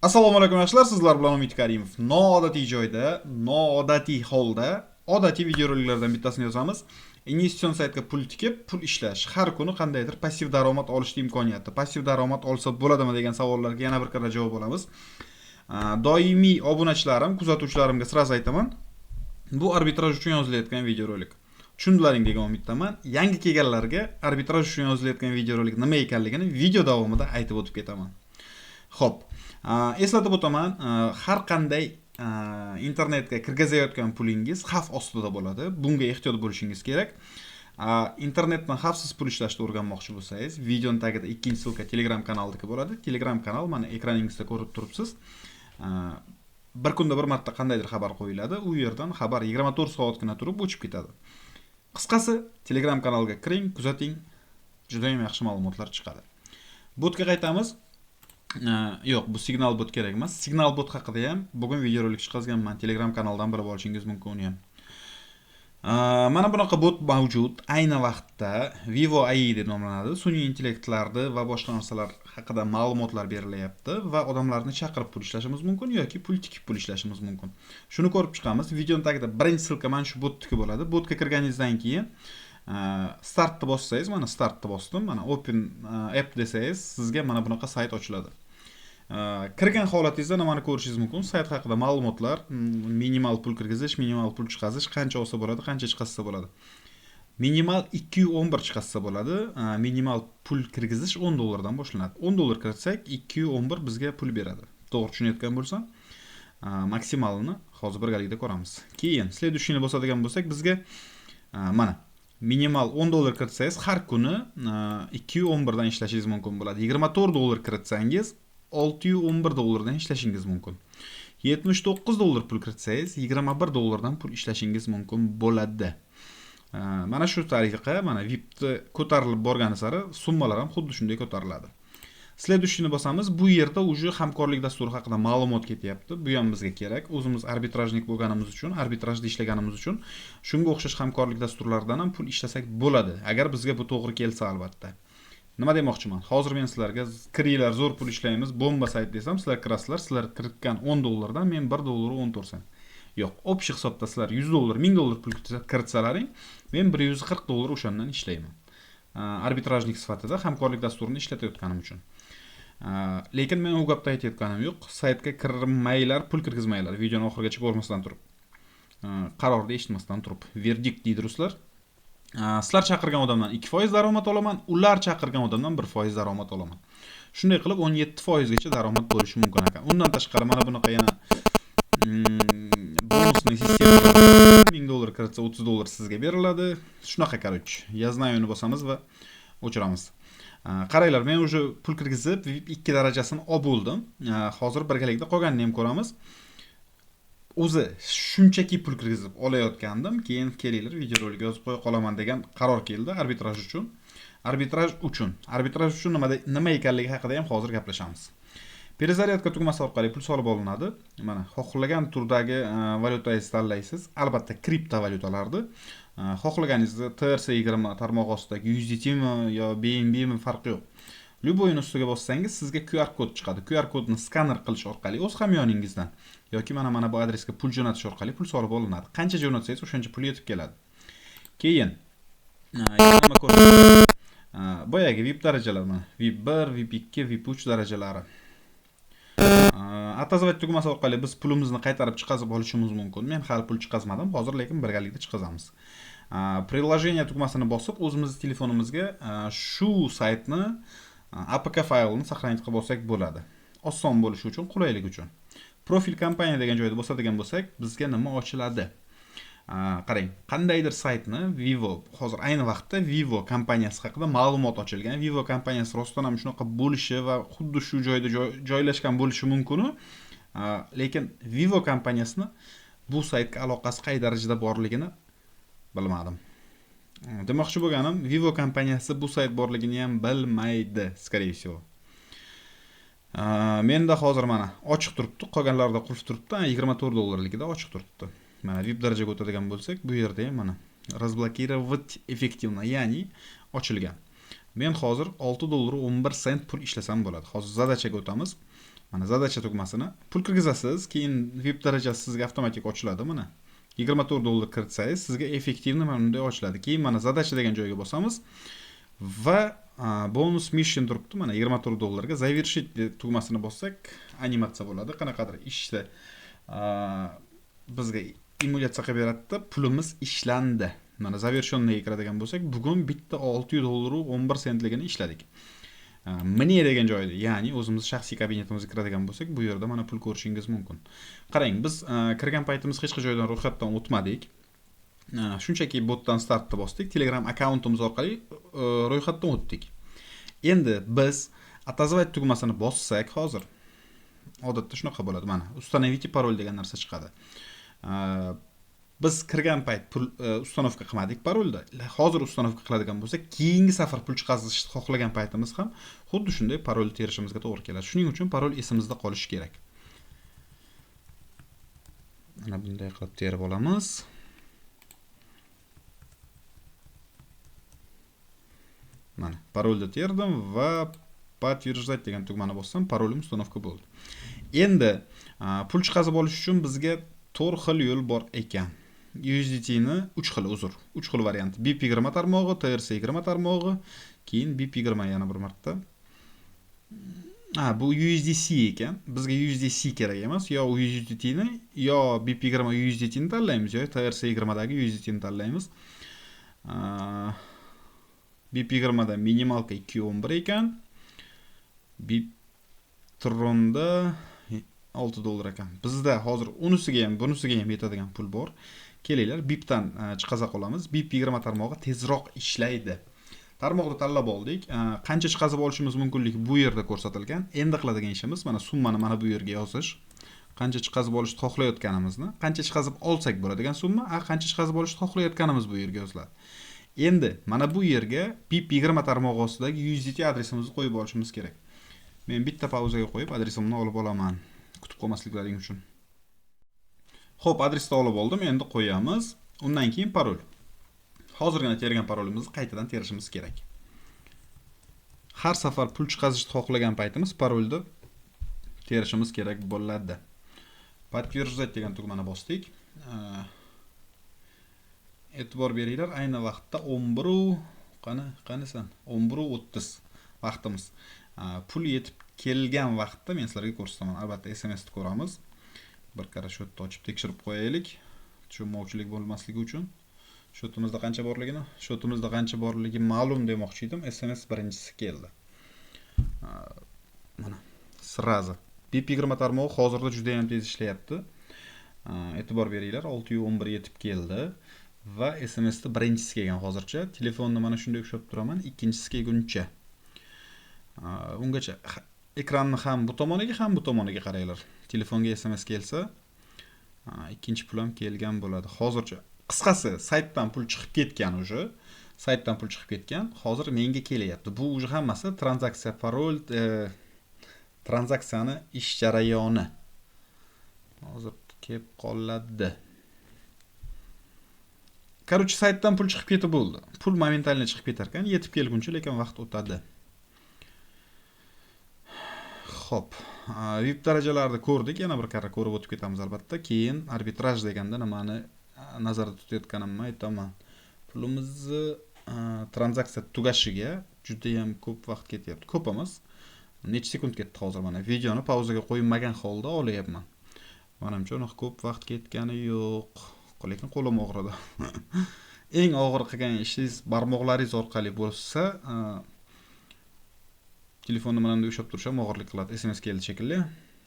Assalomu alaykum, yaxshilar, sizlar bilan Umid Karimov. Noodatiy joyda, noodatiy holda odatiy videoroliklardan bittasini yozamiz. Investitsion saytga pul tikib, pul ishlash, har kuni qandaydir passiv daromad olishni imkoniyati. Passiv daromad olsa bo'ladimi degan savollarga yana bir karra javob olamiz. Doimiy obunachilarim, kuzatuvchilarimga сразу aytaman. Bu arbitraj uchun yozilayotgan videorolik. Tushundilaring degan umiddaman. Yangi kelganlarga arbitraj uchun yozilayotgan videorolik nima ekanligini video davomida aytib o'tib ketaman. Xo'p, eslatib o'taman, har qanday internetga kirgizayotgan pulingiz xavf ostida bo'ladi. Bunga ehtiyot bo'lishingiz kerak. Internetdan xavfsiz pul ishlashni o'rganmoqchi bo'lsangiz, videoning tagida ikkinchi ссылка Telegram kanalniki bo'ladi. Telegram kanal mana ekraningizda ko'rib turibsiz. Bir kunda bir marta qandaydir xabar qo'yiladi. U yerdan xabar 24 soatgina turib o'chib ketadi. Qisqasi, Telegram kanalga kiring, kuzating, juda ham yaxshi ma'lumotlar chiqadi. Botga qaytamiz. Yo'q, bu signal bot kerak emas. Signal bot haqida ham bugun videorolik chiqazganman. Telegram kanaldan bilib olishingiz mumkin uni ham. Mana bunaqa bot mavjud. Ayni vaqtda Vivo AI deb nomlanadi. Sun'iy intellektlarni va boshqa narsalar haqida ma'lumotlar berilyapti va odamlarni chaqirib pul ishlashimiz mumkin yoki pul tikib pul ishlashimiz mumkin. Shuni ko'rib chiqamiz. Videoning tagida birinchi ссылка mana shu botniki bo'ladi. Botga kirganingizdan keyin startni bossangiz, mana startni bosdim, mana open app desangiz, sizga mana bunaqa sayt ochiladi. Kirgan holatingizda nimani ko'rishingiz mumkin? Sayt haqida ma'lumotlar, minimal pul kirgizish, minimal pul chiqazish, qancha olsa bo'ladi, qancha chiqazsa bo'ladi. Minimal 211 chiqazsa bo'ladi. Minimal pul kirgizish 10 dollardan boshlanadi. 10 dollar kiritsak, 211 bizga pul beradi. To'g'ri tushunayotgan bo'lsam, maksimalini hozir birgalikda ko'ramiz. Keyin следующий ni bosadigan bo'lsak, bizga mana minimal 10 dollar kiritsangiz, har kuni 211 dan ishlashingiz mumkin bo'ladi. 24 dollar kiritsangiz, 611 dollardan ishlashingiz mumkin. 79 dollar pul kiritsangiz, 21 dollardan pul ishlashingiz mumkin bo'ladi. Mana shu tariqa, mana VIPni ko'tarilib borgani sari summalar ham xuddi shunday ko'tariladi. Следующий ni bosamiz. Bu yerda уже hamkorlik dasturi haqida ma'lumot ketyapti. Bu ham bizga kerak. O'zimiz арбитражник bo'lganimiz uchun, arbitrajda ishlaganimiz uchun shunga o'xshash hamkorlik dasturlaridan ham pul ishlasak bo'ladi. Agar bizga bu to'g'ri kelsa, albatta. Nima demoqchiman? Hozir men sizlarga kiringlar, zo'r pul ishlaymiz, bomba sayt desam, sizlar kirasizlar, sizlar kiritgan 10 dollardan men 1 dollar 14 sent. Yo'q, общий hisobda sizlar 100 dollar, 1000 dollar pul kiritsalaring, men 140 dollar o'shandan ishlayman. Арбитражник sifatida hamkorlik dasturini ishlatayotganim uchun. Lekin men u gapni aytayotganim yo'q. Saytga kirmanglar, pul kirgizmanglar. Videoni oxirigacha ko'rmasdan turib. Qarorni eshitmasdan turib. Verdikt deydi ruslar. Sizlar chaqirgan odamdan 2% daromad olaman, ular chaqirgan odamdan 1% daromad olaman. Shunday qilib 17% gacha daromad bo'lishi mumkin ekan. Undan tashqari mana bunaqa yana bonusli sistema, 1000 dollar kiritsa, 30 dollar sizga beriladi. Shunaqa, короче. Я знаю ni bosamiz va o'chiramiz. Qaranglar, men уже pul kirgizib VIP 2 darajasini olib bo'ldim. Hozir birgalikda qolganini ham ko'ramiz. O'zi shunchaki pul kirgizib olayotgandim, keyin kelinglar, videorolik yozib qo'ya qolaman degan qaror keldi arbitraj uchun. Arbitraj uchun. Arbitraj uchun nima ekanligi haqida ham hozir gaplashamiz. Перезарядка tugmasi orqali pul solib olinadi. Mana xohlagan turdagi valyutangizni tanlaysiz. Albatta kriptovalyutalarni. Xohlaganingizni TRC20 tarmog'i ostidagi USDTmi yo BNBmi, farqi yo'q. Любой ni ustiga bossangiz, sizga QR kod chiqadi. QR kodni skaner qilish orqali o'z hamyoningizdan yoki mana bu adresga pul jo'natish orqali pul solib olinadi. Qancha jo'natsangiz, o'shancha pul yetib keladi. Keyin nima ko'rsatadi? Boyagi VIP darajalar, mana VIP 1, VIP 2, VIP 3 darajalari. Отозвать tugmasi orqali biz pulimizni qaytarib chiqazib olishimiz mumkin. Men hali pul chiqazmadim, hozir lekin birgalikda chiqazamiz. Приложение tugmasini bosib, o'zimizni telefonimizga shu saytni APK faylini сохранить qilib olsak bo'ladi. Oson bo'lishi uchun, qulaylik uchun. Profil kompaniya degan joyda bosadigan bo'lsak, bizga nima ochiladi? Qarang, qandaydir saytni Vivo, hozir ayni vaqtda Vivo kompaniyasi haqida ma'lumot ochilgan. Vivo kompaniyasi rostdan ham shunaqa bo'lishi va xuddi shu joyda joylashgan bo'lishi mumkin. Lekin Vivo kompaniyasini bu saytga aloqasi qay darajada borligini bilmadim. Demoqchi bo'lganim, Vivo kompaniyasi bu sayt borligini ham bilmaydi, скорее всего. Menda hozir mana ochiq turibdi, qolganlarida qulf turibdi, 24 dollarligida ochiq turibdi. Mana VIP darajaga o'tadigan bo'lsak, bu yerda ham mana разблокировать эффективно, ya'ni ochilgan. Men hozir 6 dollar 11 sent pul ishlasam bo'ladi. Hozir задача ga o'tamiz. Mana задача tugmasini pul kirgizasiz, keyin VIP darajasi sizga avtomatik ochiladi mana. 24 dollar kiritsangiz, sizga effektivni mana bunday ochiladi. Keyin mana задача degan joyga bosamiz va bonus mission turibdi mana 24 dollarga завершить tugmasini bossak, animatsiya bo'ladi. Qanaqadir ishni bizga emulyatsiya qilib beradi-da, pulimiz ishlandi. Mana завершенный ga kiradigan bo'lsak, bugun bitta 6 dollar 11 sentligini ishladik. Мне degan joyda, ya'ni o'zimiz shaxsiy kabinetimizga kiradigan bo'lsak, bu yerda mana pul ko'rishingiz mumkin. Qarang, biz kirgan paytimiz hech qay joydan ro'yxatdan o'tmadik. Shunchaki botdan startni bosdik, Telegram akkauntimiz orqali ro'yxatdan o'tdik. Endi biz отозвать tugmasini bossak hozir odatda shunaqa bo'ladi. Mana установите parol degan narsa chiqadi. Biz kirgan payt pul установка qilmadik parolni. Hozir установка qiladigan bo'lsak, keyingi safar pul chiqarishni xohlagan paytimiz ham xuddi shunday parol terishimizga to'g'ri keladi. Shuning uchun parol esimizda qolishi kerak. Mana bunday qilib terib olamiz. Mana parolni terdim va подтверждать degan tugmani bossam, parolim установка bo'ldi. Endi pul chiqazib olish uchun bizga 4 xil yo'l bor ekan. USDT ni 3 xil, uzr, 3 xil variant. BIP20 tarmog'i, TRC20 tarmog'i, keyin BIP20 yana bir marta. Bu USDC ekan. Bizga USDC kerak emas. Yo USDT ni, yo BIP20 USDT ni tanlaymiz, yo TRC20 dagi USDT ni tanlaymiz. BIP20 da minimalka 2.11 ekan. Biptronda 6 dollar ekan. Bizda hozir unisiga ham, bunisiga ham yetadigan pul bor. Kelinglar, BIPdan chiqaza qolamiz. BIP20 tarmog'i tezroq ishlaydi. Tarmoqni tanlab oldik. Qancha chiqazib olishimiz mumkinligi bu yerda ko'rsatilgan. Endi qiladigan ishimiz mana summani mana bu yerga yozish. Qancha chiqazib olishni xohlayotganimizni, qancha chiqazib olsak bo'ladigan summa, qancha chiqazib olishni xohlayotganimiz bu yerga yoziladi. Endi mana bu yerga BIP20 tarmog'i ostidagi USDT adresimizni qo'yib olishimiz kerak. Men bitta pauzaga qo'yib adresimni olib olaman, kutib qolmasliklaring uchun. Xo'p, adresni olib oldim, endi qo'yamiz. Undan keyin parol. Hozirgina tergan parolimizni qaytadan terishimiz kerak. Har safar pul chiqazishni xohlagan paytimiz parolni terishimiz kerak bo'ladi. Подтверждать degan tugmani bosdik. E'tibor beringlar, ayni vaqtda 11 qani, qanisan? 11:30 vaqtimiz. Pul yetib kelgan vaqtda men sizlarga ko'rsataman. Albatta SMS ni ko'ramiz. Bir karra счётni ochib tekshirib qo'yaylik. Tushunmovchilik bo'lmasligi uchun. Счёtimizda qancha borligini, счёtimizda qancha borligi ma'lum demoqchi edim. SMS birinchisi keldi. Mana сразу. BIP20 tarmog'i hozirda juda ham tez ishlayapti. E'tibor beringlar, 6:11 yetib keldi va SMS ni birinchisi kelgan hozircha. Telefonni mana shunday ushlab turaman, ikkinchisi kelguncha. Ungacha ekranni ham bu tomoniga, ham bu tomoniga qaranglar. Telefonga SMS kelsa, ikkinchi pul ham kelgan bo'ladi. Hozircha qisqasi saytdan pul chiqib ketgan уже. Saytdan pul chiqib ketgan. Hozir menga kelyapti. Bu уже hammasi tranzaksiya parol, tranzaksiyani ish jarayoni. Hozir kelib qoladi. Короче, saytdan pul chiqib ketib bo'ldi. Pul momentalni chiqib ketar ekan, yetib kelguncha lekin vaqt o'tadi. Xo'p, VIP darajalarni ko'rdik, yana bir karra ko'rib o'tib ketamiz albatta. Keyin arbitraj deganda nimani nazarda tutayotganimni aytaman. Pulimizni tranzaksiya tugashiga juda ham ko'p vaqt ketyapti. Ko'p emas. Necha sekund ketdi hozir mana videoni pauzaga qo'ymagan holda olyapman. Manimcha unaqa ko'p vaqt ketgani yo'q. Lekin qo'lim og'ridi. Eng og'ir qilgan ishingiz barmoqlaringiz orqali bo'lsa, telefonni mana bunday ushlab turish ham og'irlik qiladi. SMS keldi shekilli.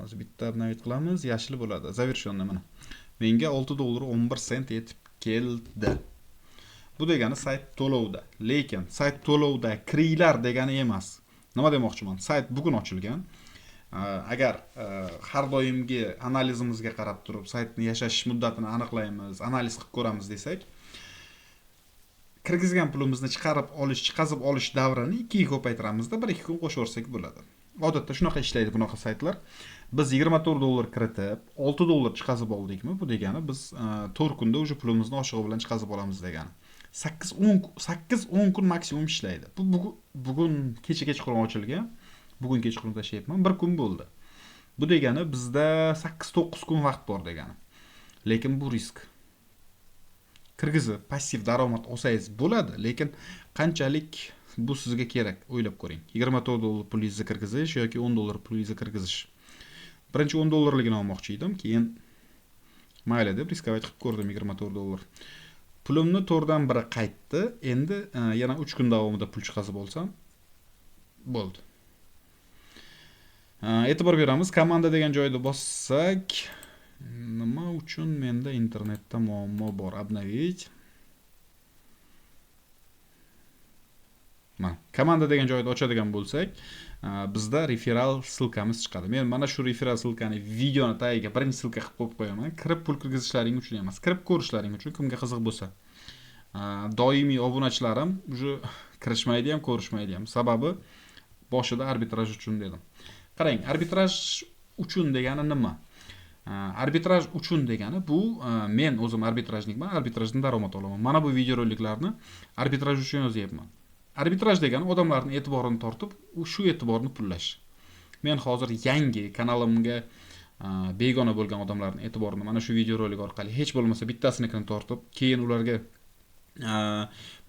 Hozir bitta обновить qilamiz, yashil bo'ladi. Завершенный mana. Menga 6 dollar 11 sent yetib keldi. Bu degani sayt to'lovda. Lekin sayt to'lovda kiringlar degani emas. Nima demoqchiman? Sayt bugun ochilgan. Agar har doimgi analizimizga qarab turib saytni yashash muddatini aniqlaymiz, analiz qilib ko'ramiz desak, kirgizgan pulimizni chiqarib olish, chiqazib olish davrini 2 ga ko'paytiramizda, 1-2 kun qo'shib yuborsak bo'ladi. Odatda shunaqa ishlaydi bunaqa saytlar. Biz 24 dollar kiritib, 6 dollar chiqazib oldikmi, bu degani biz 4 kunda уже pulimizni oshig'i bilan chiqazib olamiz degani. 8-10 kun maksimum ishlaydi. Bu bugun kecha kechqurun ochilgan. Bugun kechqurun tashlayapman. Bir kun bo'ldi. Bu degani bizda 8-9 kun vaqt bor degani. Lekin bu risk. Kirgizib passiv daromad olsangiz bo'ladi, lekin qanchalik bu sizga kerak o'ylab ko'ring. 24 dollar pulingizni kirgizish yoki 10 dollar pulingizni kirgizish. Birinchi 10 dollarligini olmoqchi edim, keyin mayli deb рисковать qilib ko'rdim 24 dollar. Pulimni 4dan 1 qaytdi. Endi yana 3 kun davomida pul chiqazib olsam bo'ldi. E'tibor beramiz. Komanda degan joyda bossak, nima uchun menda internetda muammo bor? Обновить. Mana komanda degan joyda ochadigan bo'lsak, bizda referral ссылкamiz chiqadi. Men mana shu referral ссылкani videoni tagiga birinchi ссылка qilib qo'yib qo'yaman. Kirib pul kirgizishlaring uchun emas, kirib ko'rishlaring uchun kimga qiziq bo'lsa. Doimiy obunachilarim уже kirishmaydi ham, ko'rishmaydi ham. Sababi boshida arbitraj uchun dedim. Qarang, arbitraj uchun degani nima? Arbitraj uchun degani bu men o'zim арбитражник man, arbitrajdan daromad olaman. Mana bu videoroliklarni arbitraj uchun yozyapman. Arbitraj degani odamlarning e'tiborini tortib, shu e'tiborni pullash. Men hozir yangi kanalimga begona bo'lgan odamlarning e'tiborini mana shu videorolik orqali hech bo'lmasa bittasinikini tortib, keyin ularga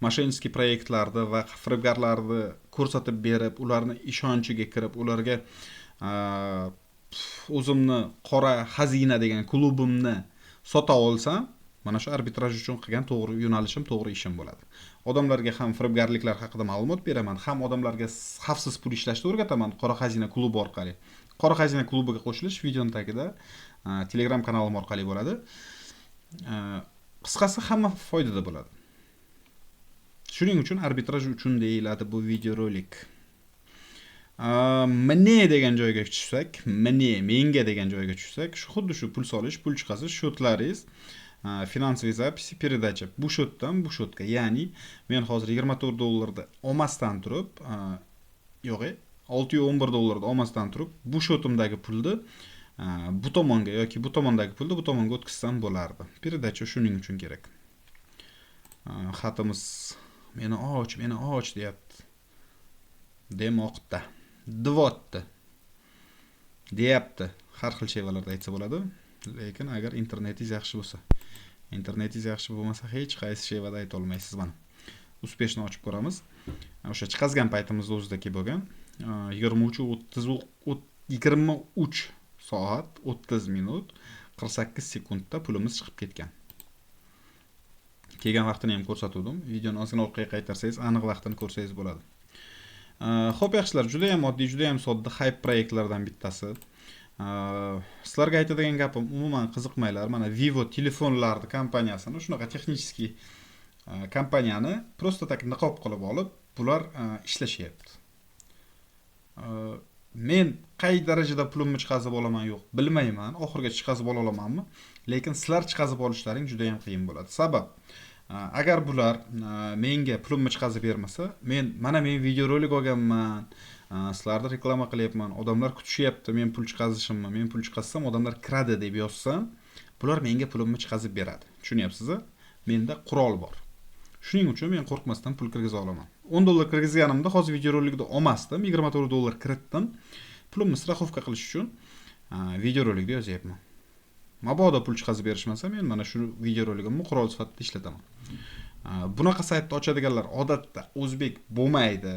мошеннический proyektlarni va firibgarlarni ko'rsatib berib, ularni ishonchiga kirib, ularga o'zimni qora xazina degan klubimni sota olsam, mana shu arbitraj uchun qilgan to'g'ri yo'nalishim, to'g'ri ishim bo'ladi. Odamlarga ham firibgarliklar haqida ma'lumot beraman, ham odamlarga xavfsiz pul ishlashni o'rgataman Qora xazina klubi orqali. Qora xazina klubiga qo'shilish videoning tagida Telegram kanalim orqali bo'ladi. Qisqasi hamma foydada bo'ladi. Shuning uchun arbitraj uchun deyiladi bu videorolik. Мне degan joyga tushsak, мне, menga degan joyga tushsak, shu xuddi shu pul solish, pul chiqasish, счёт laringiz, финансовые записи, передача. Bu счёtdan bu счёtga, ya'ni men hozir 24 dollarni olmasdan turib, yo'q, 611 dollarni olmasdan turib, bu счёtimdagi pulni bu tomonga yoki bu tomondagi pulni bu tomonga o'tkazsam bo'lardi. Передача shuning uchun kerak. Xatimiz meni och, meni och deyapti. Demoqda. Dvotdi. Deyapti. Har xil shevalarda aytsa bo'ladi. Lekin agar internetingiz yaxshi bo'lsa, internetingiz yaxshi bo'lmasa hech qaysi shevada ayta olmaysiz mana. Успешно ochib ko'ramiz. O'sha chiqazgan paytimizda o'zidagi bo'lgan 23 soat 30 minut 48 sekundda pulimiz chiqib ketgan. Kelgan vaqtini ham ko'rsatuvdim. Videoni ozgina orqaga qaytarsangiz aniq vaqtini ko'rsangiz bo'ladi. Xo'p, yaxshilar, juda ham oddiy, juda ham sodda hype proyektlardan bittasi. Sizlarga aytadigan gapim, umuman qiziqmanglar. Mana Vivo telefonlarni kompaniyasini, shunaqa texnический kompaniyani просто так niqob qilib olib, bular ishlashyapti. Men qay darajada pulimni chiqazib olaman, yo'q, bilmayman. Oxirigacha chiqazib ola olamanmi? Lekin sizlar chiqazib olishlaring juda ham qiyin bo'ladi. Sabab, agar bular menga pulimni chiqazib bermasa, men mana men videorolik olganman, sizlarni reklama qilyapman, odamlar kutishyapti men pul chiqazishimni, men pul chiqazsam odamlar kiradi deb yozsam, bular menga pulimni chiqazib beradi. Tushunyapsiz-a? Menda qurol bor. Shuning uchun men qo'rqmasdan pul kirgiza olaman. 10 dollar kirgizganimda hozir videorolikda olmasdim, 24 dollar kiritdim. Pulimni страховка qilish uchun videorolikda yozyapman. Mabodo pul chiqazib berishmasa, men mana shu videoroligimni qurol sifatida ishlataman. Bunaqa saytni ochadiganlar odatda o'zbek bo'lmaydi.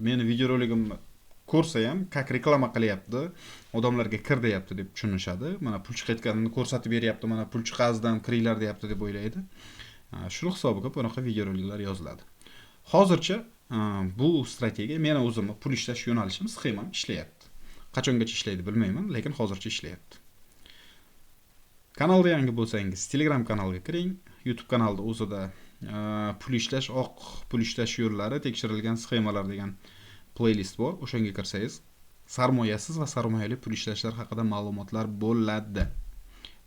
Meni videoroligimni ko'rsa ham, как reklama qilyapti, odamlarga kir deyapti deb tushunishadi. Mana pul chiqayotganini ko'rsatib beryapti, mana pul chiqazdim, kiringlar deyapti deb o'ylaydi. Shuni hisobiga bunaqa videoroliklar yoziladi. Hozircha bu strategiya meni o'zimni pul ishlash yo'nalishim, sxemam ishlayapti. Qachongacha ishlaydi bilmayman, lekin hozircha ishlayapti. Kanalda yangi bo'lsangiz, Telegram kanalga kiring. YouTube kanalda o'zida pul ishlash, oq pul ishlash yo'llari, tekshirilgan sxemalar degan playlist bor. O'shanga kirsangiz, sarmoyasiz va sarmoyali pul ishlashlar haqida ma'lumotlar bo'ladi.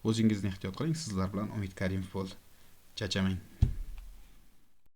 O'zingizni ehtiyot qiling. Sizlar bilan Umid Karimov bo'ldi. Chachamang.